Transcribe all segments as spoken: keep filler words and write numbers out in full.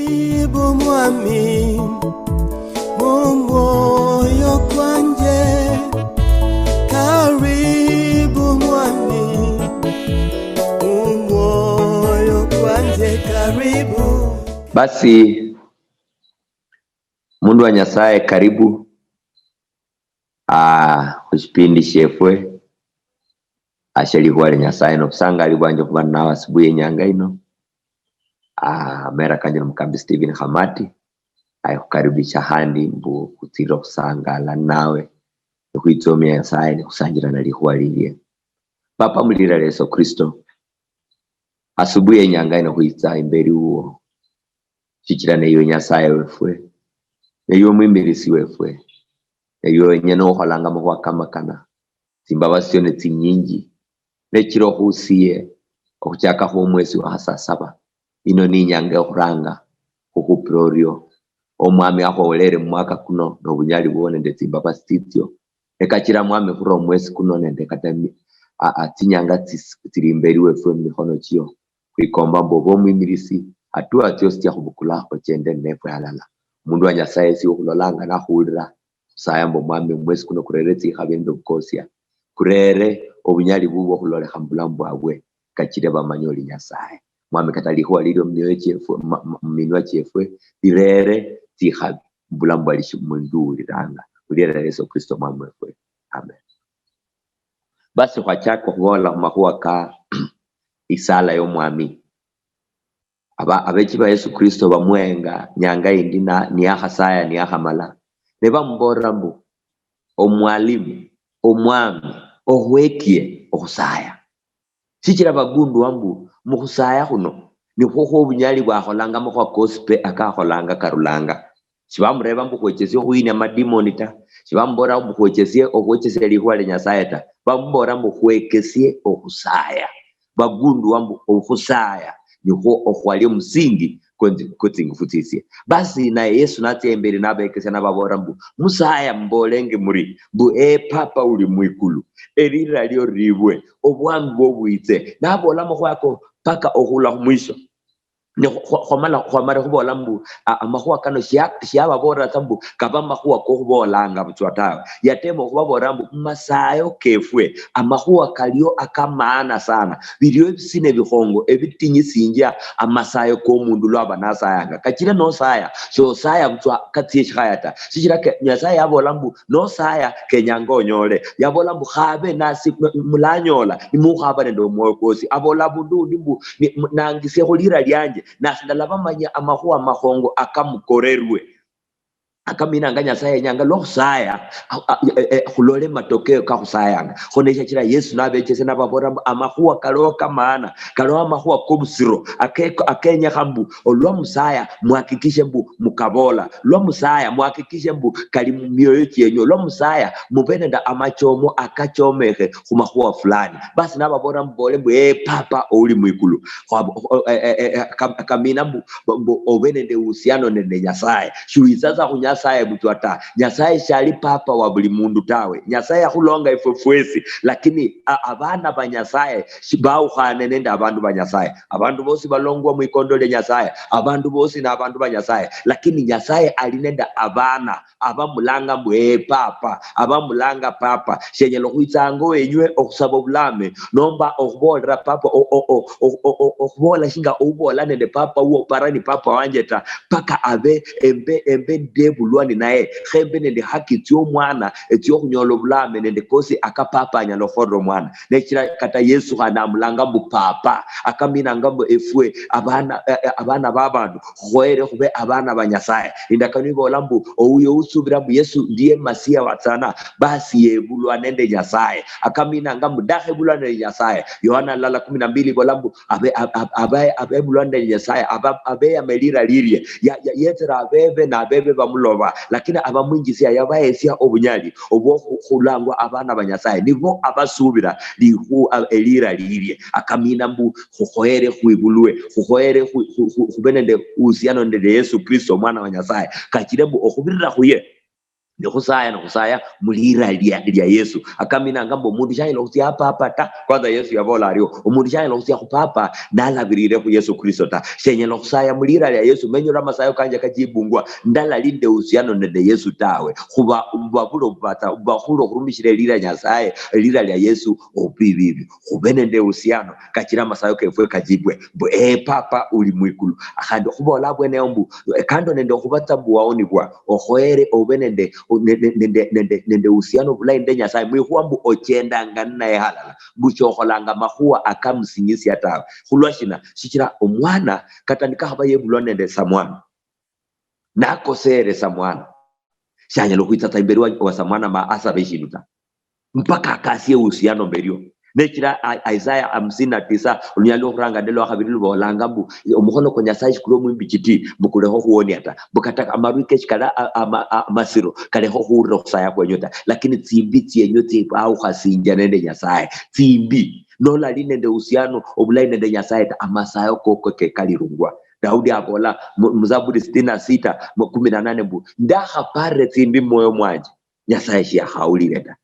Karibu mwami, mumwoyo kwanje. Karibu mwami, mumwoyo kwanje, karibu. Basi, mundu wa Nyasaye, karibu. Ah, khushipindi shiefwe, ah, shia likhuwa lia Nyasaye, nobusangali bwanje khuba ninawe asubuhi yenyanga ino. Ah, amera kanje ni Mukambi Stephen Khamati, aye khukaribisha khandi mbu khutsire khusangala ninawe, nikhwitsomia Nyasaye, nikhusanjira na likhuwa lilie. Papa, mulira lia Yesu Kristo, asubuhi yenyanga ino khwitsa imberi wuwo, shichira neiwe Nyasaye wefwe, neiwe mwimirisi wefwe, neiwe wenyene ukholanga makhuwa kama kana. Tsimbabasi tsio ne tsinyinji, nechira okhusiye okhuchaka khwomwesi wa khasasaba. Ino ni inyanga yokhuranga khukhupira orio. Omwami akhwolere mumwaka kuno nobunyali bwowo nende tsimbabasi tsitsio. Ekachira mwami khura omwesi kuno nende kata mi-, a, a, tsinyanga tsis-, tsili imberi wefwe mumikhono chio. Khwikomba mbu obe omwimirisi, hatua tsiosi tsia khubukula ochende ninefwe halala. Omundu wa Nyasaye esi okhulolanga nakhuwulira, khusaya mbu Omwami omwesi kuno kurere tsikhabi nende obukosia, kurere obunyali bubwo okhulolekha mubulamu bwabwe, kachire bamanye oli Nyasaye. Mwami, kata likhuwa lilio mumioyo chiefwe, ma-, ma-, muminwa chiefwe, lirere tsikhabi mubulamu bwali shi-, mundu uwuliranga. Khulira lia Yesu Kristo Omwami wefwe. Amen. Basi khwachaka okhubola khumakhuwa ka isala yomwami. Aba-, abechi ba Yesu Kristo bamuhenga nyanga yindi na-, niyakhasaya, niyakhamala. Ne bamubolera mbu, "Omwalimu, omwami, okhwekie okhusaya." Shichira bagundua mbu mukhusaya khuno nikhwo khwo obunyali bwakholanga amakhuwa kosi pe akakholanga karulanga. Shibamureba mbu khwechesie okhuyinia amadimoni ta. Shibamubolera mbu khwechesie, okhwechesia likhuwa lia Nyasaye ta. Bamubolera mbu khwekesie okhusaya. Bagundua mbu okhusaya nikhwo okhwali omusingi kwe tsi-, kwe tsingufu tsitsie. Basi naye Yesu natsia imberi nabekesia nababolera mbu, "Musaya mubolenge muri, mbu, 'Ee Papa uli mwikulu, elira lio libwe, obwangu bwo bwitse.'" Nabola amakhuwa ako paka okhula khumwisho. Ne khwa-, khwa-, khwamala, khwamala khubola mbu, a-, amakhuwa kano shia-, shiababolera sa mbu kaba amakhuwa kokhubolanga butswa tawe. Yatema okhubabolera mbu, "Mumasayo kefwe, amakhuwa kalio akamaana sana. Bilio ebisina ebikhongo, ebitinyisinjia amasayo komundu lwaba nasayanga. Kachira nosaya, shosaya butswa katsia eshikhaya ta." Shichira ke-, Nyasaye yabola mbu, "Nosaya, kenyanga onyole." Yabola mbu, "Khabe nasi, m-, mulanyola, nimukhaba nende omwoyo kwosi." Abola abundu undi mbu, ni-, m-, "Nangisie khulira lianje, nasi ndalabamanyia amakhuwa amakhongo akamukorerwe." Akaminanga Nyasaye yenyanga lwa khusaya, a-, a-, e-, e-, khulole matokeo ka khusayanga. Kho neshachira Yesu nabechesia nababolera mbu, amakhuwa kaliho kamaana, kaliho amakhuwa kobusiro, ake-, akenyekha mbu olwa musaya, muhakikishe mbu mukabola. Lwa musaya, muhakikishe mbu kali mumioyo chienyu. Lwa musaya, mube nende amachomo akachomekhe khumakhuwa fulani. Basi nababolera mubole mbu, "Ee Papa ouli mwikulu." Khwa-, kho-, e-, e-, e-, kam-, kamina mbu, mbu, mbu obe nende uhusiano nende Nyasaye. Shiwitsa sa khu Nyasaye butswa ta. Nyasaye shali papa wa buli mundu tawe. Nyasaye yakhulonga ifwe fwesi, lakini a-, abana ba Nyasaye shi-, bawukhane nende abandu ba Nyasaye. Abandu bosi balongwa mwikondo lia Nyasaye. Abandu bosi ni abandu ba Nyasaye, lakini Nyasaye ali nende abana abamulanga mbu, "Ee Papa," abamulanga Papa. Shenyala okhwitsanga wenywe okhusaba obulame, nomba okhubolera Papa, o-, o-, okhubola shinga oubola nende Papa wuwo, para ni Papa wanje ta, paka abe, embe, embe ndebulwa ninaye, khembe nende haki tsiomwana, etsiokhunyola obulame nende kosi aka Papa anyala okhuholera omwana. Nechira kata Yesu khandi amulanga mbu Papa, akaminanga mbu efwe abana, eh, eh, abana babandu, khuhoyere khube abana ba Nyasaye. Indakano ibola mbu, "Ouyo usubira mbu Yesu ndiye Masiya watsana, basi yebulwa nende Nyasaye." Akaminanga mbu, "Ndakhebulwa nende Nyasaye." Yohana lala kumi na mbili ibola mbu, "Abe-, ab-, ab-, abe-, abebulwa nende Nyasaye, aba-, abeyama elira lilie, ya-, ya-, yetsera abebe, nabebe bamuloba, lakini abamwinjisia yabahesia obunyali obwo khu-, khulangwa abana ba Nyasaye, nibo abasubira likhu-, a-, elira lilie." Akamina mbu khukhoyere khwibulwe, khukhoyere khu-, khu-, khu-, khube nende uhusiano nende Yesu Kristo, Omwana wa Nyasaye, kachire mbu okhubirira khuye, Nikhusaya, nikhusaya mulira lia, lia Yesu. Akaminanga mbu omundu shanyala khutsia ha Papa ta. Kwanza Yesu yabola ario, omundu shanyala khutsia khu Papa nalabirire khu Yesu Kristo ta. Shenyala khusaya mulira lia Yesu, menyo lwa masayo kanje kajibungwa, ndalali nende uhusiano nende Yesu tawe. Khuba, babula obubatsa, bakhula okhurumishira elira Nyasaye, elira lia Yesu, obibibi. Khube nende uhusiano, kachira amasayo kefwe kajibwe. Mbu, ee, Papa uli mwikulu. Khandi okhubola abwene ao mbu, kando nende okhubatsa mbu waonibwa, okhoere obe nende, ne-, ne-, nende, nende, nende uhusiano bulayi nende Nyasaye, mwikhuwa mbu ochendanga ninaye halala, mbu shokholanga amakhuwa akamusinyisia tawe. Khulwa shina? Shichira omwana kata nikakhaba yebulwa nende samwana, nakosere samwana, shanyala okhwitsa tsa imberi wa, wa samwana ma asabe eshindu ta. Mpaka akasie uhusiano mberio. Nechira I-, Isaya hamsini na tisa, olunyali lwokhuranga nende lwakhabiri lubolanga mbu, omukhono kwa Nyasaye shikuli omwimbichiti, mbu kulekho khuwonia ta. Mbu kata amarwi ke shikali a-, ama-, a-, amasiro, kalekho khuwulira okhusaya khwenyu ta. Lakini tsimbi tsienyu tsibawukhasinjia nende Nyasaye. Tsimbi. Nolali nende uhusiano obulayi nende Nyasaye ta, amasayo koko kekalirungwa. Daudi abola mu, mu Zaburi sitini na sita, mu kumi na nane mbu, ndakhaparire tsimbi mumwoyo mwanje, Nyasaye shiyakhawulire ta.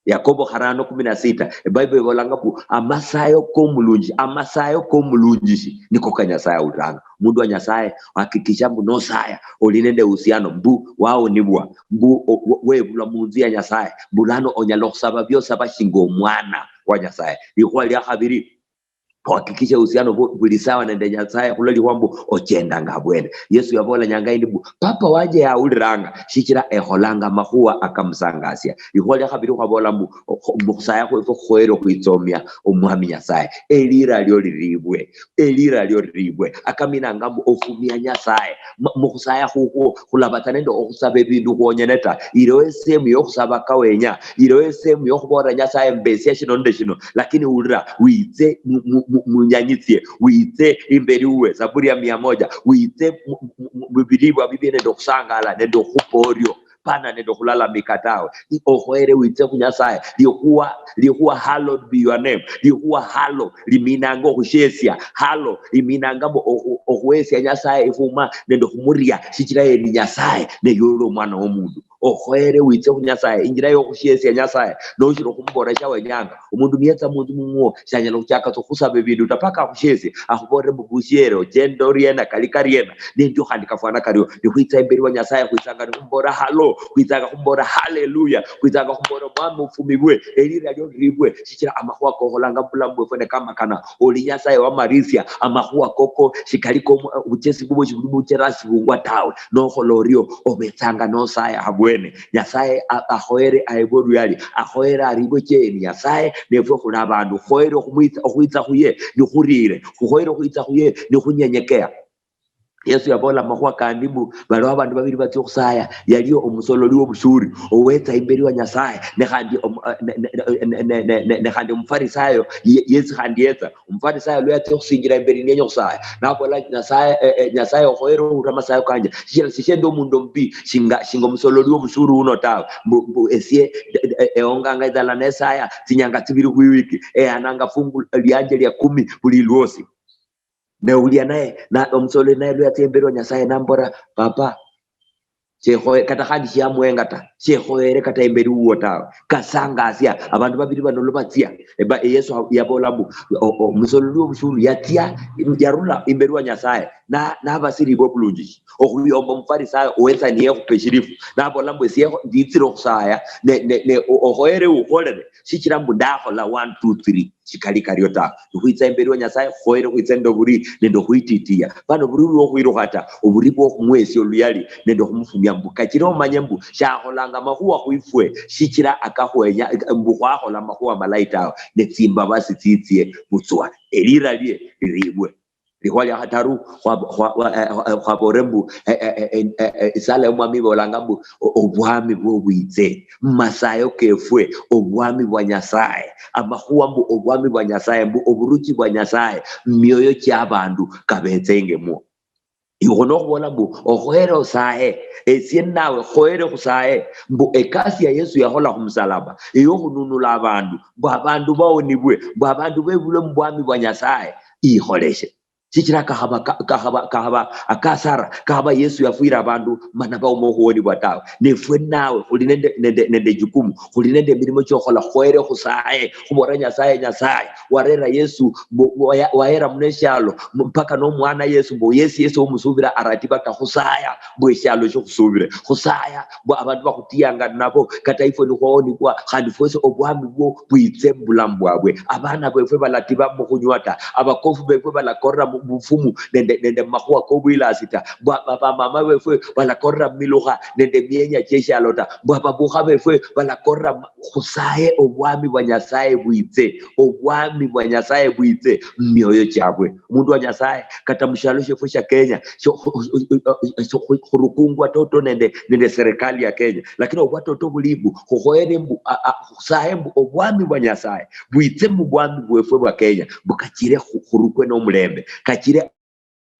Yakobo kharano kumi na sita, eBible ibolanga mbu, amasayo komulunji, amasayo komulunjishi niko ka Nyasaye awuliranga. Mundu wa Nyasaye, hakikisha mbu nosaya, oli nende uhusiano, mbu waonibwa, mbu o-, we-, webulwa munzu ya Nyasaye, mbu lano onyala okhusaba biosaba shinga omwana wa Nyasaye. Likhuwa lia khabiri, Ohakikishe uhusiano bu-, buli sawa nende Nyasaye, khulwa likhuwa mbu ochendanga abwene. Yesu yabola nyanga yindi mbu, "Papa wanje yawuliranga, shichira ekholanga amakhuwa akamusangasia." Likhuwa lia khabiri khwabola mbu, okho-, mbu khusaya khwefwe khukhoyere okhwitsomia Omwami Nyasaye. Elira lio liribwe, elira lio liribwe. Akaminanga mbu ofumia Nyasaye. Ma-, mukhusaya khukhu, khulaba tsa nende okhusaba ebindu khwonyene ta. Iliwo esehemu yokhusaba kawenya, iliwo esehemu yokhubola Nyasaye, mbesia shino nende shino, lakini ulira, witse mu-, mu-, mu-, munyanyitsie, witse imberi uwe. Zaburi ya mia moja, witse mu-, mu-, mu-, mubilibwa bibie nende okhusangala nende okhupa orio, pana nende okhulalamika tawe. I-, okhoyere witse khu Nyasaye. Likhuwa, likhuwa, "Hallowed be your name." Likhuwa hallow liminanga okhushesia. Hallow liminanga mbu okhu-, okhuhesia Nyasaye ifuma nende okhumuria, shichira yeye ni Nyasaye, ne yuli omwana womundu. Okhoyere witse khu Nyasaye, injira yokhushesia Nyasaye, noshiri okhumubola shawenyanga. Omundu niyetsa munzu mumwo, shanyala khuchaka tsa okhusaba ebindu ta, paka akhushesie, akhubolere mbu bushiere, ochenda oriena, kali kariena. Nendio khandi kafwana kario, nikhwitsa imberi wa Nyasaye, khwitsanga nikhumubola halo, khwitsanga khumubola haleluya, khwitsanga khumubola Omwami ofumibwe, elira lio liribwe, shichira amakhuwa kokholanga mubulamu bwefwe ne kamakana. Oli Nyasaye wamarisia, amakhuwa koko shikali ko, obuchesi bubwo shibuli bucherasi bungwa tawe. Nokhola orio, obetsanga nosaya habwene. Nyasaye a-, akhoyere aebwe oluyali, akhoyere aribwe cheni Nyasaye, nefwe khuli abandu, khoyere okhumwitsa-, okhwitsa khuye nikhurire, khukhoyere okhwitsa khuye nikhunyenyekea. Yesu yabola amakhuwa kandi mbu, baliwo abandu babiri batsia okhusaya, yaliyo omusololi wobushuri owetsa imberi wa Nyasaye, ne khandi omu-, eh, ne, ne, ne khandi omufarisayo ye-, yesi khandi yetsa. Omufarisayo lwa yatsia okhusinjira imberi niyenya okhusaya, nabola, "Nyasaye, eh, eh, Nyasaye, okhoyere ohulira amasayo kanje, shichira sishende omundu omubi, shinga, shinga omusololi wobushuru uno tawe. Mbu, mbu esie, e-, e-, eonganga idala nesaya tsinyanga tsibiri khwiwiki, eyananga fungu lianje lia kumi buli lwosi." Ne ulia naye, na omusololi naye lwa yatsia imberi wa Nyasaye, nambora, "Papa, shekhoye-, kata khandi shiamuhenga ta, shekhoyere kata imberi wuwo tawe." Kasangasia, abandu babiri bano lubatsia, eba-, Yesu ha-, yabola mbu, o-, o-, omusololi wobushuru yatsia, yarula imberi wa Nyasaye, na-, nabasiribwa obulunjishi, okhuyomba omufarisayo owetsa niyekhupa eshilifu, nabola mbu, "Esie nditsire okhusaya, ne, ne, ne, o-, okhoyere ukholere, shichira mbu ndakhola one, two, three." Shikali kario ta. Nikhwitsa imberi wa Nyasaye, khukhoyere khwitsa nende oburi nende okhwititiya. Bano oburi bwokhwirukha ta, oburi bwokhumwesia oluyali nende okhumufumia mbu kachire omanye mbu shakholanga amakhuwa khwifwe shichira akakhwenya mbu khwakhola amakhuwa malayi tawe, ne tsimbabasi tsitsie butswa, elira lie liribwe. Likhuwa lia khataru, khwa-, khwa-, khwa-, eh, eh, khwabore mbu, eh, eh, eh, eh, eh, eh, isala yomwami ibolanga mbu, o-, obwami bwo bwitse, mumasayo kefwe, obwami bwa Nyasaye, amakhuwa mbu obwami bwa Nyasaye, mbu oburuchi bwa Nyasaye, mumioyo chiabandu kabetsengemwo. Ikho nokhubola mbu, okhoyere osaye, esie nawe khoyere khusaye, mbu ekasi ya Yesu yakhola khumusalaba, eyokhununula abandu, mbu abandu baonibwe, mbu abandu bebulwe mubwami bwa Nyasaye, ikholeshe. Shichira kakhaba, ka-, kakhaba, kakhaba akasara, kakhaba Yesu yafwira abandu, mana bauma okhuwonibwa tawe. Nefwe nawe, khuli nende, nende, nende jukumu, khuli nende emirimo chiokhola, khoere khusaye, khubora Nyasaye, Nyasaye, warera Yesu, mbu, waya-, wahera muno eshialo, mbu, mpaka nomwana Yesu, mbu, yesi, yesi omusubira aratiba ta, khusaya, mbu, eshialo shikhusubire, khusaya, mbu, abandu bakhutiyanga nabo, kata ifwe nikhwawonibwa, khandi fwesi obwami bwo bwitse mubulamu bwabwe. Abana befwe balatiba mukhunywa ta, abakofu befwe balakorera mubufumu nende, nende mumakhuwa kobwilasi ta, mbu, ba-, bamama befwe balakorera mumilukha nende mienya chieshialo ta, mbu, ababukha befwe balakorera mu-, khusaye obwami bwa Nyasaye bwitse, obwami bwa Nyasaye bwitse mumioyo chiabwe. Omundu wa Nyasaye, kata mushialo shiefwe shia Kenya, sho-, khu-, khu-, khu-, khu-, khu-, khurukungwa toto nende, nende serikali ya Kenya, lakini obwatoto buli mbu, khukhoyere mbu, a-, a-, khusaye mbu obwami bwa Nyasaye bwitse mubwami bwefwe bwa Kenya, mbu kachire khu-, khurukwe nomulembe, kachire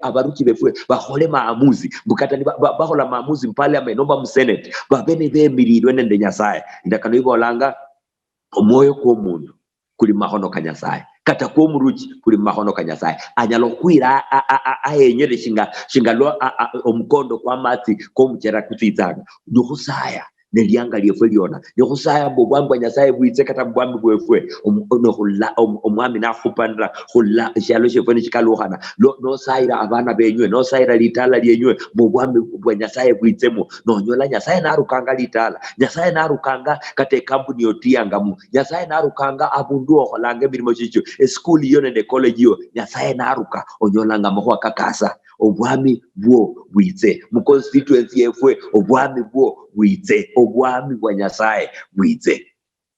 abaruchi befwe bakhole maamuzi, mbu kata ni ba-, ba-, bakhola maamuzi mu parliament nomba mu senate, babe nibemirirwe nende Nyasaye. Indakano ibolanga, omwoyo kwomundu kuli mumakhono ka Nyasaye, kata kwomuruchi kuli mumakhono ka Nyasaye. Anyala okhwira a-, a-, a-, a-, ahenyere shinga, shinga lwa a-, a-, omukondo kwa matsi komuchera kutsitsanga. Nikhusaya nelianga liefwe liona, nikhusaya mbu obwami bwa Nyasaye bwitse kata mubwami bwefwe, om-, nokhula-, om-, omwami nakhupanira, khula eshialo shiefwe nishikalukhana, lo-, nosayira abana benywe, nosayira litala lienywe, mbu obwami bwa Nyasaye bwitsemo, nonyola Nyasaye narukanga litala, Nyasaye narukanga kata ekampuni yotiyangamu, Nyasaye narukanga abundu okholanga emirimo chichio, esikuli yo nende college yo, Nyasaye naruka, onyolanga amakhuwa kakasa, obwami bwo bwitse, mu constituency yefwe obwami bwo bwitse, obwami bwa Nyasaye bwitse.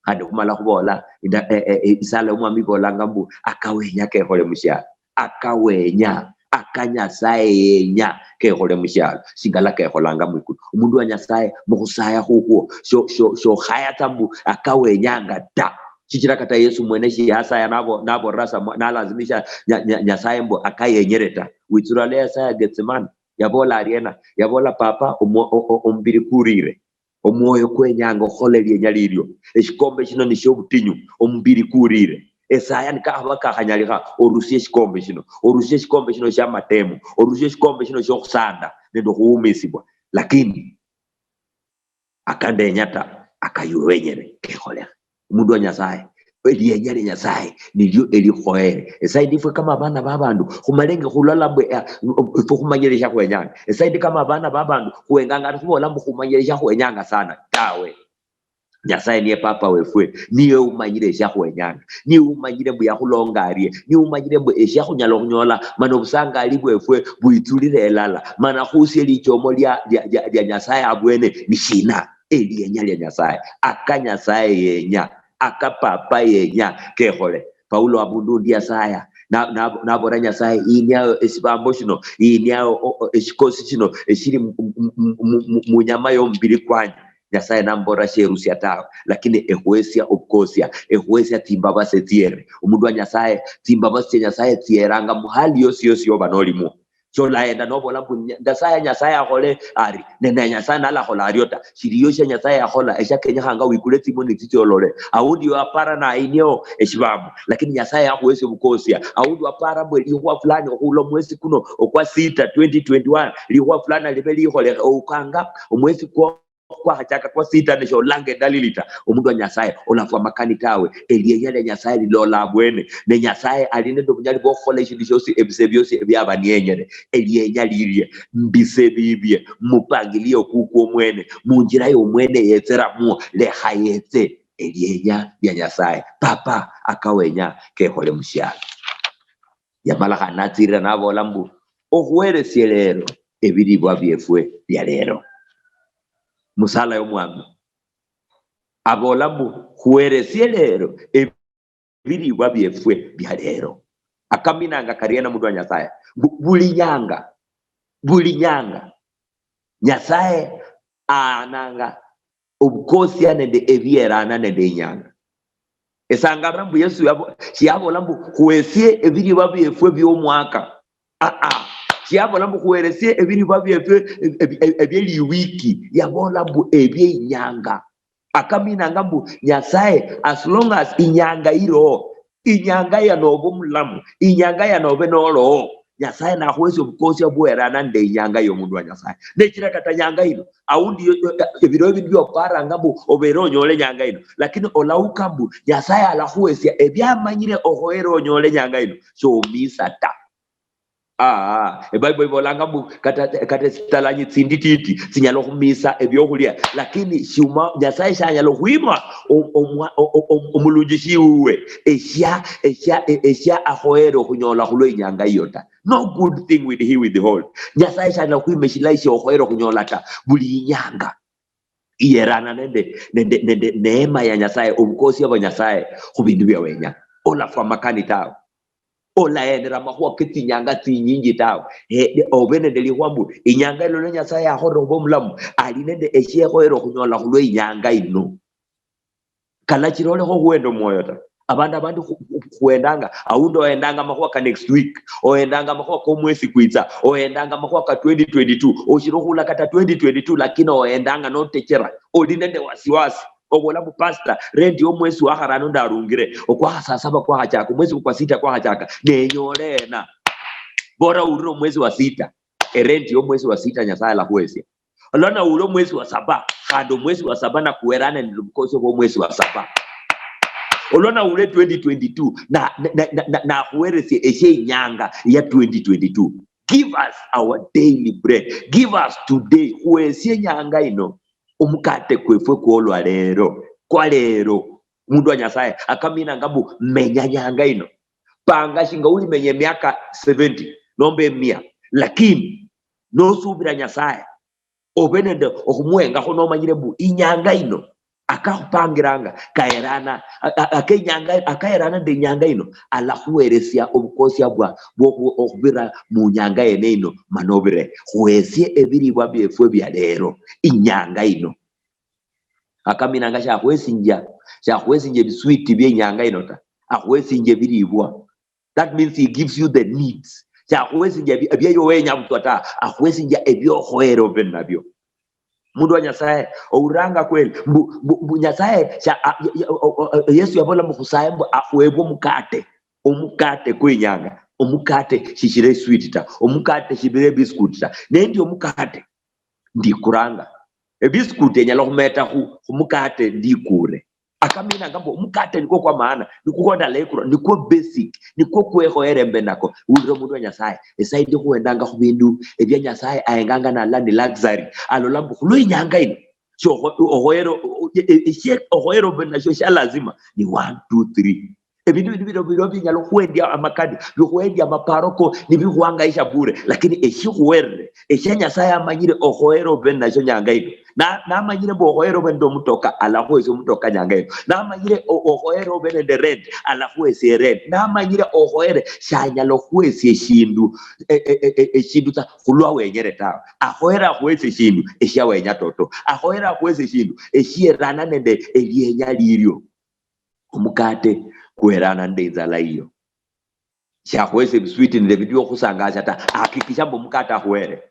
Khandi khumala khubola, inda-, e-, e-, e-, isala yomwami ibolanga mbu, akawenya kekhole mushialo. Akawenya, aka Nyasaye yenya kekhole mushialo, shingala kekholanga mwikulu. Omundu wa Nyasaye, mukhusaya khukwo, sho-, sho-, shokhaya tsa mbu akawenyanga ta. Shichira kata Yesu mwene shiyasaya nabo-, naborera sa mwa-, nalazimisha Nya-, Nya-, Nyasaye mbu akayenyere ta. Witsura lwa yasaya Getsemani, yabola ariena? Yabola, "Papa, omo-, o-, o-, omubiri kurire." Omwoyo kwenyanga okhola elienya lilio. Eshikombe shino nishiobutinyu, omubiri kurire. Esaya nikakhaba kakhanyalikha, orusie eshikombe shino. Orusie eshikombe shino shiamatemo. Orusie eshikombe shino shiokhusanda nende okhuumisibwa. Lakini akandenya ta, akayuwenyere kekholekhe. Omundu wa Nyasaye, elienya lia Nyasaye nilio elikhoyere. Esaidi ifwe kama abana babandu, khumalenge khulola mbu, eh, ifwe khumanyire eshiakhwenyanga. Esaidi kama abana babandu, khuwenganga ati khubola mbu khumanyire eshiakhwenyanga sana. Tawe. Nyasaye niye papa wefwe, niye umanyire eshiakhwenyanga, niye umanyire mbu yakhulonga arie, niye umanyire mbu eshiakhunyala okhunyola, mana obusangali bwefwe bwitsulire elala, mana khusie lichomo lia, lia, lia, lia Nyasaye abwene nishina? Elienya lia Nyasaye, aka Nyasaye yenya, aka Papa yenya kekhole. Paulo abundu undi yasaya, na-, na-, nabora Nyasaye, "Yiniayo esibambo shino, yiniayo o-, o-, eshikosi shino eshili mu, mu, mu, mu, mu, munyama yomubili kwanje." Nyasaye namubora, "Sherusia tawe, lakini ekhwesia obukosia, ekhwesia tsimbabasi etsiere." Omundu wa Nyasaye, tsimbabasi tsia Nyasaye tsieranga muhali yosi yosi yoba nolimwo. Sholaenda nobola mbu, "Nya-, Nyasaye, Nyasaye akhole ari," ne, ne Nyasaye nalakhola ario ta. Shiliyo shia Nyasaye akhola, eshiakenyekhanga wikule tsimoni tsitsio olole. Aundi wapara nainia eshibambo, lakini Nyasaye akhuhesia obukosia. Aundi wapara mbu elikhuwa fulani okhula omwesi kuno okwa sita twenty twenty-one, likhuwa fulani libe likholekhe, oukanga omwesi kwo kwakhachaka kwa sita nesholanga edalili ta, omundu wa Nyasaye olafwa makani tawe. Elienya lia Nyasaye lilola abwene, ne Nyasaye ali nende obunyali bwokhukhola eshindu shiosi ebise biosi ebiaba niyenyere. Elienya lilie, mbise bibie, mupangilio kukwo omwene, munjira yomwene yetseramwo, lekha yetse. Elienya lia Nyasaye, Papa akawenya kekhole mushialo. Yamala khandi natsirira nabola mbu, "Okhuheresie lero ebilibwa biefwe bia lero." Musala yomwami abola mbu, "Khuheresie lero ebilibwa biefwe bia lero." Akaminanga kariena mundu wa Nyasaye? Mbu buli nyanga, buli nyanga Nyasaye aananga obukosia nende ebierana nende inyanga. Esangalira mbu Yesu yabo-, shiyabola mbu, "Khwesie ebiliba biefwe biomwaka." Ah, ah. Shiyabola mbu, "Khweresie ebiliba biefwe eb-, eb-, eb-, ebieliwiki." Yabola mbu, "Ebieinyanga." Akaminanga mbu, Nyasaye, as long as inyanga iliho, inyanga yanobe omulamu, inyanga yanobe noloho, Nyasaye nakhuhesia obukosia bwerana nende inyanga yomundu wa Nyasaye. Nechira kata nyanga ino, aundi yo- yo- ebiro ebindi bioparanga mbu obere onyole nyanga ino, lakini olauka mbu Nyasaye alakhuhesia ebiamanyire okhoyere onyole nyanga ino, shomisa ta. Ah, eBible ibolanga mbu kata, kata esitalanyi tsindititi tsinyala okhumisa ebiokhulia, lakini shuma Nyasaye shanyala okhwima o- omwa- o- o- o- omulunjishi wuwe eshia eshia e- eshia akhoyere okhunyola khulwa inyanga iyo ta. No good thing will he withhold. Nyasaye shanyala okhwima eshilayi shiokhoyere okhunyola ta buli inyanga. Iyerana nende nende nende neema ya Nyasaye, obukosia bwa Nyasaye khubindu bia wenya. Olafwa makani tawe. Olayenera amakhuwa ketsinyanga tsinyinji tawe. Eh, obe nende likhuwa mbu inyanga ino lwa Nyasaye akholere khuba omulamu, ali nende eshiekhoyere okhunyola khulwa inyanga ino. Kalachira olekha okhuhenda omwoyo ta. Abandu abandi khu- khu- khuhendanga, aundi ohendanga amakhuwa ka next week, ohendanga amakhuwa komwesi kwitsa, ohendanga amakhuwa ka twenty twenty-two, oshiri okhula kata twenty twenty-two, lakini ohendanga notechera, oli nende wasiwasi. Obola mbu, "Pastor, rent yomwesi wa kharano ndarungire, okwa saa saba kwakhachaka, omwesi kwa sita kwakhachaka, nenyole ena." Bora urire omwesi wa sita, erent yomwesi wa sita Nyasaye alakhuhesia. Olwa naula omwesi wa saba, khandi omwesi wa saba nakuwerane nende obukosia bwomwesi wa saba. Olwa naula twenty twenty-two, na- na- na- na- na- nakhuheresia esie inyanga ya twenty twenty-two. Give us our daily bread. Give us today. Khuhesie inyanga ino omukate kwefwe kwolwa lero, kwa lero. Omundu wa Nyasaye akaminanga mbu menya nyanga ino. Panga shinga ulimenya emiaka seventy nomba emia, lakini nosubira Nyasaye, obe nende okhumuhengakho nomanyire mbu inyanga ino akakhupangiranga kaerana, a- a- akenyanga akaerana nende inyanga ino, alakhuheresia obukosia bwa bwokhu- okhubira munyanga yene ino mana obire. Khuhesie ebiribwa biefwe bia lero inyanga ino. Akaminanga shakhwesinjia, shakhwesinjia ebiswiti bie inyanga ino ta, akhwesinjia ebiribwa. That means he gives you the needs. Shakhuwesinjia ebi- ebieyo wenya butswa ta, akhwesinjia ebiokhoyere obe nabio. Mundu wa Nyasaye, ouranga kweli mbu, mbu, mbu Nyasaye sha- a- ya- ya- o- o- o- Yesu yabola mbu khusaye mbu akhwebwe omukate, omukate kwenyanga, omukate shishira eswiti ta, omukate shibira ebiscuit ta, nendi omukate ndikuranga. Ebiscuit enyala khumeta khu- khumukate ndikure. Akaminanga mbu omukate nikwo kwa maana, nikwo ndalekura, nikwo basic, nikwo kwekhoyera embe nako. Ulira omundu wa Nyasaye, esaidi khuhendanga khubindu ebia Nyasaye ahenganga nala ni luxury. Alola mbu khulwa inyanga ino, shokho- okhoyera o- o- e- e- eshie- okhoyera obe nasho shia lazima ni one, two, three. Ebindu bino bino bino binyala okhuhendia amakani, bikhuhendia amaparoko, nibikhuhangaisha bure. Lakini eshikhuwerere, eshia Nyasaye amanyire okhoyera obe nasho nyanga ino, na- namanyire mbu okhoyera obe nende omutoka, alakhuhesia omutoka nyanga ino. Namanyire o- okhoyera obe nende rent, alakhuhesia rent. Namanyire okhoyere, shanyala okhuhesia eshindu e- e- e- e- eshindu tsa khulwa wenyere tawe. Akhoyera akhuhesia eshindu eshia wenya toto. Akhoyera akhuhesia eshindu eshierana nende elienya lilio. Omukate kwerana nende inzala yiyo. Shakhuhesia ebiswiti nende ebindu biokhusangasa ta. Hakikisha mbu omukate akhuhere.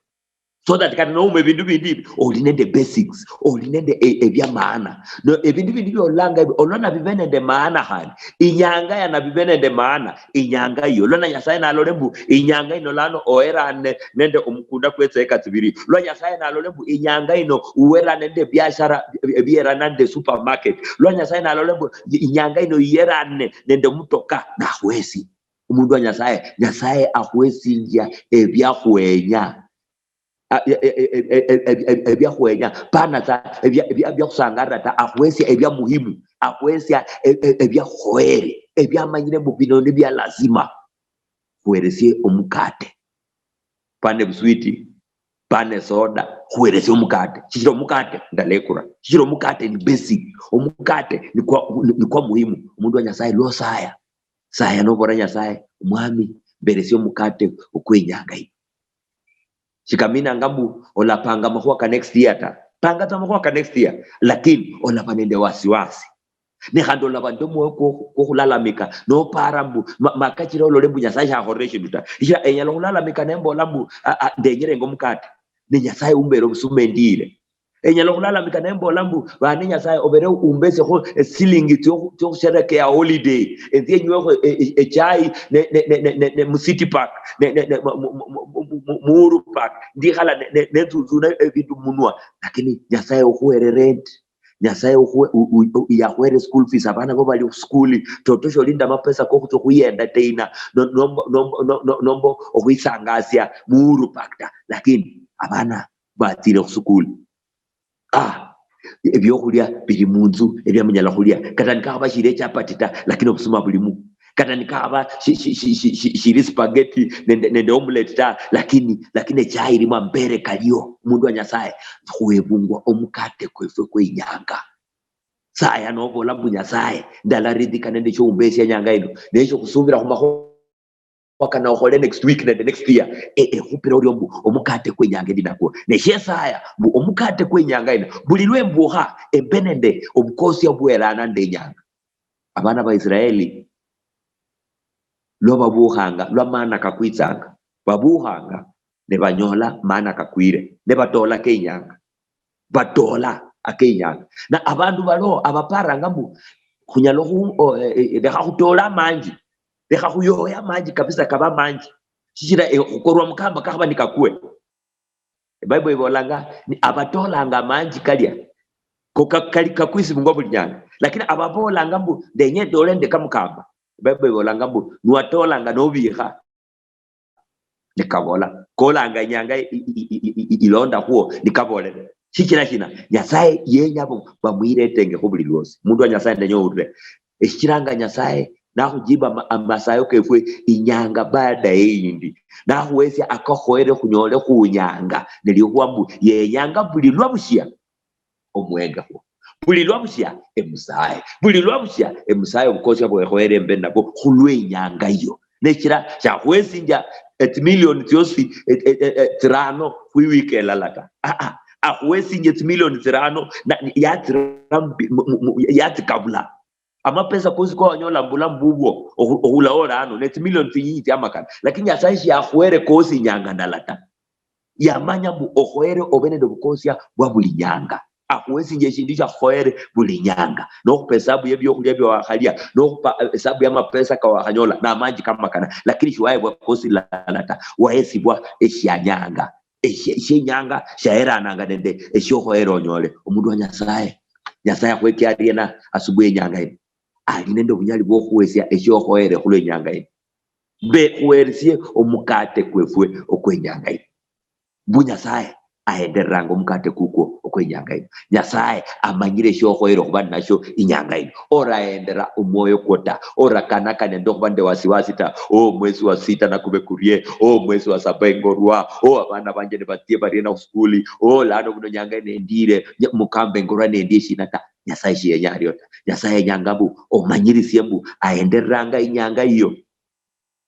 So that kata nouma ebindu bindi ibi, oli nende basics, oli nende e- ebia maana. No, ebindu bindi biolanga ebi, olona bibe nende maana khandi. Inyanga yana bibe nende maana, inyanga iyo. Olona Nyasaye nalole mbu inyanga ino lano oherane nende omukunda kwe tsieka tsibiri. Lwa Nyasaye nalole mbu inyanga ino uherane nende biashara bi- bi- bierana nende supermarket. Lwa Nyasaye nalole mbu inyanga ino iyerane nende mutoka, nakhwesi. Omundu wa Nyasaye, Nyasaye akhwesinjia ebiakhwenya. A- e- e- e- e- e- e- e- ebiakhwenya, pana tsa ebia- ebia- ebiakhusangalira ta, akhwesia ebia muhimu, akhwesia e- e- ebiakhoyere, ebiamanyire mbu bino nibia lazima. Khweresie omukate, pana ebuswiti, pana esoda, khweresie omukate. Shichira omukate ndalekura, shichira omukate ni basic, omukate nikwa, nikwa muhimu. Omundu wa Nyasaye lwosaya, saya nobora Nyasaye, "Omwami, mberesia omukate okwenyanga ino." Shikaminanga mbu olapanga amakhuwa ka next year ta. Panga tsa amakhuwa ka next year, lakini olaba nende wasiwasi. Ne khandi olaba nende omwoyo kwo- kwokhulalamika, nopara mbu ma- makachira olole mbu Nyasaye shakholere eshindu ta. Shichira enyala khulalamika nembola mbu, "Ah, ah, ndenyerenge omukate." Ne Nyasaye umbere obusuma endiire. Enyala okhulalamika nembola mbu, "Bane Nyasaye, obere umbesekho esilingi tsio-, tsiokhusherekea holiday, enzie enywekho e-, e-, echai ne, ne, ne, ne, ne, ne mu City Park, ne, ne, ne, mu, mu, mu Uhuru Park, ndikhala ne, ne, nenzunzuna ebindu munwa." Lakini Nyasaye okhuhere rent, Nyasaye okhuhe-, u-, u-, u-, yakhuhere school fees, abana bo bali khusukuli, toto sholinda amapesa kokhutsia okhwi-entertaina, no-, nombo, nombo, no-, no-, nombo okhwisangasia mu Uhuru Park ta. Lakini abana batsire khusukuli. Ah, ebyokhulia bili munzu ebya munyala khulia. Kata nikakhaba shili echapati ta, lakini obusuma bulimu. Kata nikakhaba shi-, shi-, shi-, shi-, shi-, shili spaghetti nende, nende omelette ta, lakini, lakini echai ilimo, ambere kalio. Omundu wa Nyasaye, khuebungwa omukate kwefwe kwe inyanga. Saya nobola mbu, "Nyasaye, ndalaridhika nende shiumbesia inyanga ino." Nesho khusubira khumakhuwa kana okhole next week nende next year. E, e, khupira orio mbu omukate kwe inyanga endi nakwo. Ne shesaya mbu omukate kwe inyanga ino, buli lwe mbukha, embe nende obukosia bwerana nende inyanga. Abana ba Israeli, lwa babukhanga, lwa mana kakwitsanga, babukhanga, ne banyola mana kakwire, ne batola ke inyanga. Batola ake inyanga. Na abandu balo abaparanga mbu, "Khunyala khu-, o, e, e, lekha khutole amanji. Lekha khuyoye amanji kabisa kabe amanji. Shichira, e, khukorwa mukamba kakhaba nikakwe." Bible ibolanga, ni abatolanga amanji kalia, ko ka-, kali kakwisibungwa buli nyanga. Lakini ababolanga mbu, "Ndenye ndole nde kamukamba." Bible ibolanga mbu, "Niwatolanga nobikha." Nikabola, kolanga inyanga i-, i-, i-, i-, i-, ilonda khuo, nikabolere. Shichira shina? Nyasaye yenya bo bamwiretenge khu buli lwosi. Mundu wa Nyasaye, ndenya oulire. Eshichiranga Nyasaye nakhujiba ama-, amasayo kefwe inyanga baada eyindi. Nakhuwesia akakhoyere khunyole khunyanga. Nelikhuwa mbu yenyanga buli lwabushia omwengekhwo. Buli lwabushia emusaye. Buli lwabushia emusaye obukosia bwekhoyere embe nabwo khulwe inyanga iyo. Nechira shakhuhesinjia etsimilioni tsiosi, e, e, e, e, tsirano khwiwiki elala ta. Ah, ah. Akhuhesinjia etsimilioni tsirano, na, yatsira mbi-, mu, mu, mu, yatsikabula. Amapesa kosi kowanyola mubulamu bubwo, okhu-, okhula olano, netsimilioni tsinyinyi tsiamakana. Lakini Nyasaye shiakhuhere kosi inyanga ndala ta. Yamanya mbu okhoyere obe nende obukosia bwa buli nyanga. Akhuhesinjia eshindu shiakhoyere buli nyanga. Nokhupa esabu yebiokhulia biawakhalia, nokhupa, eh, esabu yamapesa kawakhanyola, namanji kamakana. Lakini shiwayebwa kosi lala ta. Wahesibwa eshianyanga. Eshi-, shienyanga shaherananga nende eshiokhoyere onyole. Omundu wa Nyasaye, Nyasaye akhweke ariena asubuhi enyanga ino? Ali nende obunyali bwokhuhesia eshiokhoyere khulwenyanga ino. Be khuheresie omukate kwefwe okwenyanga ino. Mbu Nyasaye ahendereranga omukate kukwo okwenyanga ino. Nyasaye amanyire eshiokhoyere okhuba ninasho inyanga ino. Orahendera omwoyo kwo ta. Orakanaka nende okhuba nende wasiwasi ta. "Oh, omwesi wa sita nakube kurie. Oh, omwesi wa saba engorwa. Oh, abana banje nibatsie bariena khusukuli. Oh, lano buno nyanga ino endire. Nya-, mukamba engorwa nendie eshina ta." Nyasaye shiyenya ario ta. Nyasaye yenyanga mbu omanyirisie mbu ahendereranga inyanga iyo.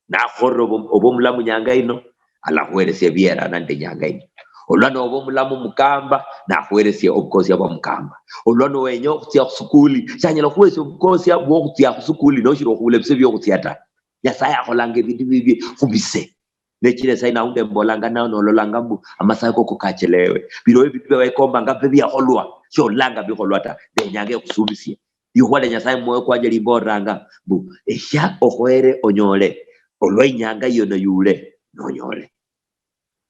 Nakholere obo-, obe omulamu nyanga ino, alakhuheresia ebierana nende nyanga ino. Olwa noba omulamu mukamba, nakhuheresia obukosia bwa mukamba. Olwa nowenya okhutsia khusukuli, shanyala khuhesia obukosia bwokhutsia khusukuli noshiri okhula ebise biokhutsia ta. Nyasaye akholanga ebindu bibi khubise. Nechira esayi naundi embolanga nawe nololanga mbu amasayo koko kachelewe. Biloyo ebindu bia wekombanga bibe biakholwa, shololanga bikholwa ta. Ndenyanga ekhusubisie. Likhuwa lia Nyasaye mumwoyo kwanje limbolanga mbu, "Eshia okhoyere onyole, olwa inyanga iyo neyule, nonyole."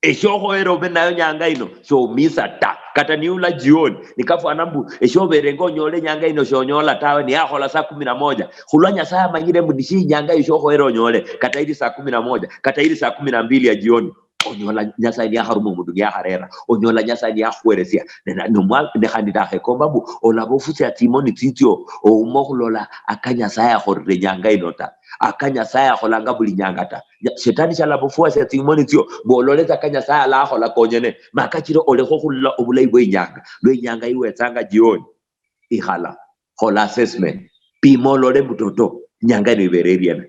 Eshia okhoyere obe nayo nyanga ino, shomisa ta. Kata niula jioni, nikafwana mbu, eshia oberenge onyole inyanga ino shonyola tawe, niyakhola saa kumi na moja. Khulwa Nyasaye amanyire mbu nishi inyanga iyo shokhoyere onyole, kata ili saa kumi na moja, kata ili saa kumi na mbili ya jioni. Onyola Nyasaye niyakharuma omundu niyakharera. Onyola Nyasaye niyakhuheresia. Ne, na, nomwa-, ne khandi ndakhekomba mbu olaba ofusia tsimoni tsitsio, ouma okhulola aka Nyasaye akholire inyanga ino ta. Aka Nyasaye akholanga buli nyanga ta. Nya-, Shetani shalaba ofuasia tsimoni tsio, mbu olole tsa aka Nyasaye alakhola konyene. Ma kachira olekhe okhulola obulayi bwe inyanga. Lwe inyanga iwetsanga jioni. Ikhala. Khola assessment. Pima olole mbu toto inyanga ino ibere iriena.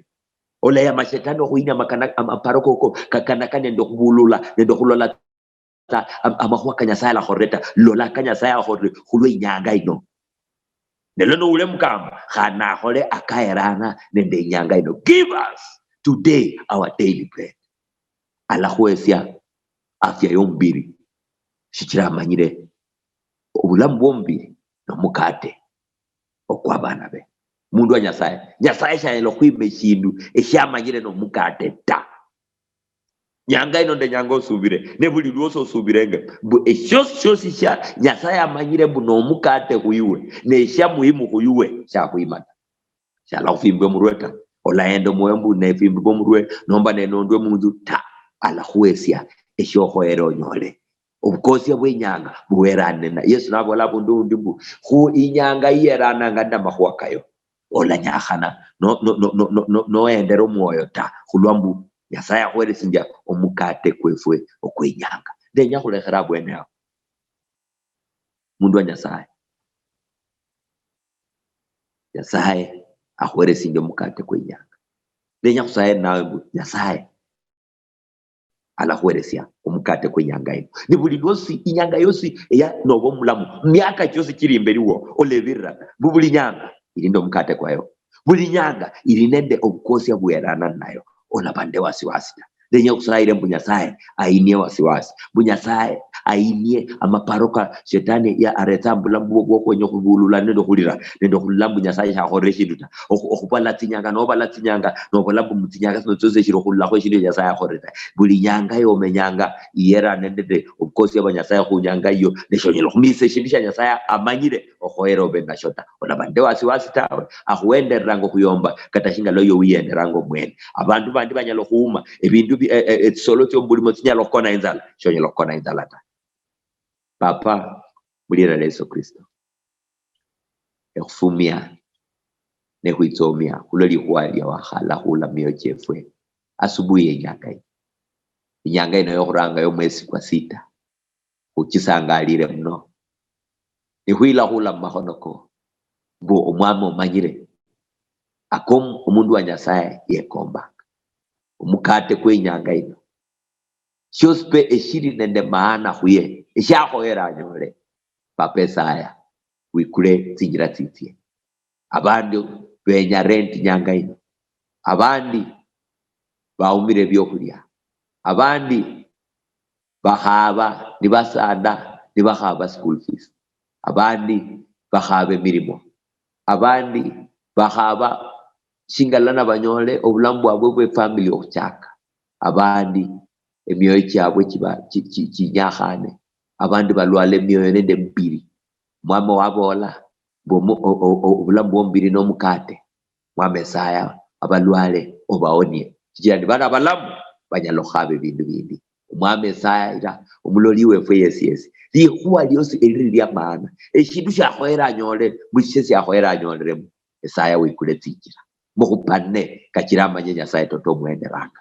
Olaya mashetani okhuinia makana-, amaparo koko, kakanaka nende okhubulula, nende okhulola ta, am-, amakhuwa ka Nyasaye alakholire ta. Lola ka Nyasaye akholire khulwe inyanga ino. Nelo noule mukamba, khana akhole akaherana nende inyanga ino. "Give us today our daily bread." Alakhuhesia afya yomubiri, shichira amanyire bulamu bwomubiri nomukate okwa baana be. Mundu wa Nyasaye, Nyasaye shanyala okhwima eshindu eshiamanyire nomukate ta. Nyanga ino ndenyanga osubire, ne buli lwosi osubirenge mbu eshiosi shiosi shia Nyasaye amanyire mbu nomukate khwiwe, neshia muhimu khwiwe, shakhwima ta. Shalakhufimbwa omurwe ta. Olaenda omwoyo mbu nefimbibwa omurwe, nomba nenondwe munzu ta. Alakhuhesia eshiokhoyere onyole. Obukosia bwenyanga buwerane na Yesu nabola abundu undi mbu, khu inyanga iyerananga nende amakhuwa kayo, olanyakhana no- no- no- no- no- no- noendera omwoyo ta, khulwa mbu Nyasaye akhuheresinjia omukate kwefwe okwenyanga. Ndenya khulekhera abwene awo. Mundu wa Nyasaye, Nyasaye akhuheresinjia omukate kwenyanga. Ndenya khusaye nawe mbu Nyasaye alakhuheresia omukate kwenyanga ino. Ni buli lwosi, inyanga yosi eya noba omulamu, miaka chiosi chili imberi wo, olebirira mbu buli nyanga ili nende omukate kwayo. Buli nyanga ili nende obukosia bwerana nayo. Olaba nende wasiwasi ta. Ndenya khusayire mbu Nyasaye ainie wasiwasi, mbu Nyasaye ainie amaparo ka shetani ya aretsa mbulamu bwo bwokhwenya okhubulula nende okhulira nende okhulula mbu Nyasaye shakholere eshindu ta. Okhu- okhubala tsinyanga nobala tsinyanga nobola mbu mutsinyanga tsino tsiosi eshiri okhululakho eshindu Nyasaye akholere ta. Buli nyanga yomenyanga iyerane nende obukosia bwa Nyasaye khunyanga iyo, neshonyala okhumisa eshindu shia Nyasaye amanyire okhoyera obe nasho ta. Olaba nende wasiwasi tawe, akhuendereranga okhuyomba kata shinga lwa iwe wiyenderanga omwene. Abandu bandi banyala okhuuma ebindu bi- e- e- etsisolo tsio mubulimo tsinyala okhukona inzala, shonyala okhukona inzala ta. Papa, mulira lya Yesu Kristo, ekhufumia nekhwitsomia khulwa likhuwa lia wakhala khula mioyo chiefwe asubuhi yenyanga ino. Inyanga ino yokhuranga yomwesi kwa sita, khuchisangalire muno. Nikhwilakhula mumakhono ko, mbu Omwami omanyire, ako omundu wa Nyasaye yekombanga. Omukate kwe inyanga ino, shiosi pe eshili nende maana khuye, eshiakhoyere anyole, Papa Esaya, wikule tsinjila tsitsie. Abandi benya rent nyanga ino. Abandi baumire ebiokhulia. Abandi bakhaba nibasanda, nibakhaba school fees. Abandi bakhaba emirimo. Abandi bakhaba shinga lano banyole obulamu bwabwe bwe family okhuchaka. Abandi emioyo chiabwe chiba- chi- chi- chinyakhane. Abandi balwala emioyo nende emibiri. Mwami wabola mbu omu- o- o- o- obulamu bwomubiri nomukate. Mwami Esaya, abalwale obaonie, shichira nibali abalamu banyala okhukhaba ebindu bindi. Omwami Esaya ira omuloli wefwe yesi yesi, likhuwa liosi eliri lia maana, eshindu shiakhoyere anyole mushishe shiakhoyere anyoliremo, Esaya wikule tsinjira, mukhupane kachira amanye Nyasaye toto omwenderanga.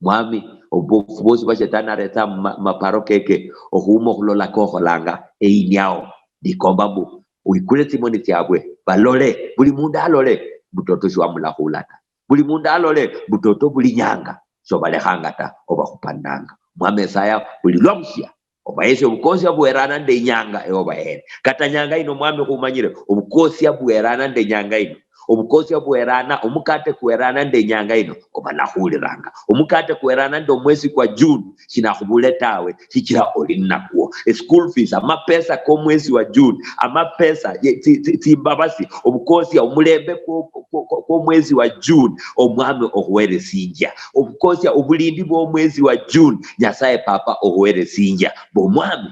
Mwami, obubofu bwosi bwa shetani aretsa mu ma- maparo keke, okhuuma okhulola kokholanga, einiao, ndikomba mbu wikule tsimoni tsiabwe, balole, buli mundu alole mbu toto shiwamulakhula ta. Buli mundu alole mbu toto buli nyanga shobalekhanga ta, obakhupananga. Mwami Esaya, buli lwabushia, obahesie obukosia buherana nende inyanga eyo obahere. Kata nyanga ino, Mwami, khumanyire obukosia buherana nende inyanga ino. Obukosia buherana, omukate kuherana nende inyanga ino, obalakhuliranga. Omukate kuherana nende omwesi kwa June, shinakhubule tawe, shichira oli ninakwo. E school fees, amapesa komwesi wa June, amapesa, ye- tsi- tsi- tsimbabasi, obukosia, omulembe kwo- kwo- kwo- kwomwesi wa June, Omwami okhuheresinjia. Obukosia, obulindi bwomwesi wa June, Nyasaye Papa okhuheresinjia. Mbu Omwami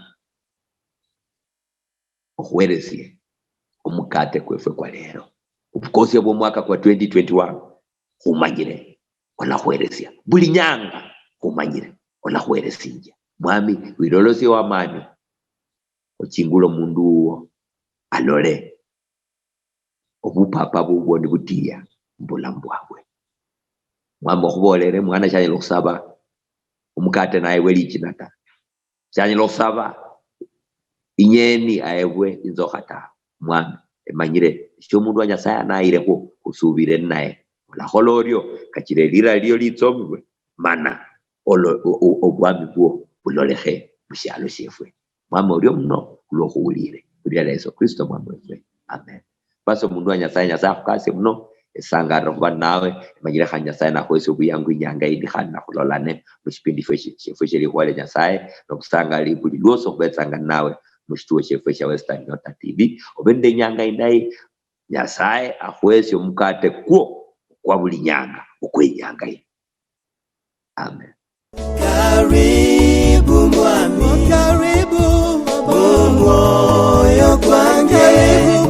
okhuheresie omukate kwefwe kwa lero. Obukosia bwomwaka kwa twenty twenty-one, khumanyire olakhweresia. Buli nyanga khumanyire olakhweresinjia. Mwami, wilolosie wamani, ochingule omundu wuwo, alole obupapa bubwo nibutiya mubulamu bwabwe. Mwami, okhubolere, mwana shanyala okhusaba omukate nayebwe lichina ta. Shanyala okhusaba inyeni ayebwe inzokha ta. Mwami, emanyire shio omundu wa Nyasaye anayirekho, khusubire ninaye. Olakhola orio, kachira elira lio litsomibwe, mana olo- o- o- obwami bwo bulolekhe mushialo shiefwe. Mwami, orio muno khulwo khuwulire. Khulira lia Yesu Kristo Mwami wefwe. Amen. Basi omundu wa Nyasaye, Nyasaye akhukasie muno. Esangalire khuba ninawe. Emanyire khandi Nyasaye nakhuhesia obuyangu inyanga yindi khandi nakhulolane mushipindi shefwe shi- shefwe shielikhuwa lia Nyasaye. Nobusangali buli lwosi okhubetsanga ninawe. mushituo shefwe sha Western Nyota T V. Obe nende inyanga indayi. Nyasaye akhwesye omukate kwo kwa buli nyanga okwenyanga ino. Amen. Karibu mwami, karibu omwoyo kwange.